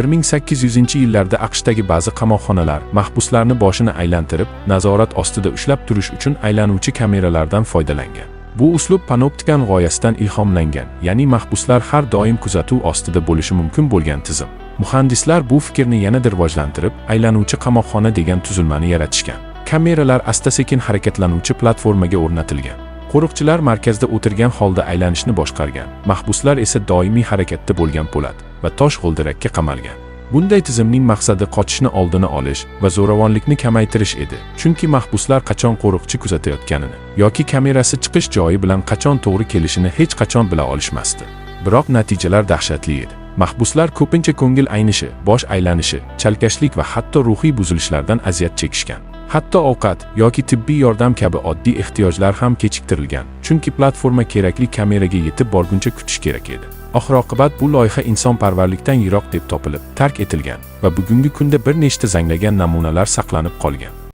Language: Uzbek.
1800-yillarda AQShdagi ba'zi qamoqxonalar mahbuslarni boshini aylantirib, nazorat ostida ushlab turish uchun aylanuvchi kameralardan foydalangan. Bu uslub panoptikon g'oyasidan ilhomlangan, ya'ni mahbuslar har doim kuzatuv ostida bo'lishi mumkin bo'lgan tizim. Muhandislar bu fikrni yanada rivojlantirib, aylanuvchi qamoqxona degan tuzilmani yaratishgan. Kameralar asta-sekin harakatlanuvchi platformaga o'rnatilgan. Qo'riqchilar markazda o'tirgan holda aylanishni boshqargan, mahbuslar esa doimiy harakatda bo'lgan po'lat va tosh g'ildirakka qamalgan. Bunday tizimning maqsadi qochishni oldini olish va zo'ravonlikni kamaytirish edi, chunki mahbuslar qachon qo'riqchi kuzatayotganini yoki kamerasi chiqish joyi bilan qachon to'g'ri kelishini hech qachon bila olishmasdi. Biroq natijalar dahshatli edi. Mahbuslar ko'pincha ko'ngil aynishi, bosh aylanishi, chalkashlik va hatto ruhiy buzilishlardan aziyat chekishgan. Hatto ovqat yoki tibbiy yordam kabi oddiy ehtiyojlar ham kechiktirilgan, chunki platforma kerakli kameraga yetib borguncha kutish kerak edi. Oxir-oqibat bu loyiha insonparvarlikdan yiroq deb topilib, tark etilgan va bugungi kunda bir nechta zanglagan namunalar saqlanib qolgan.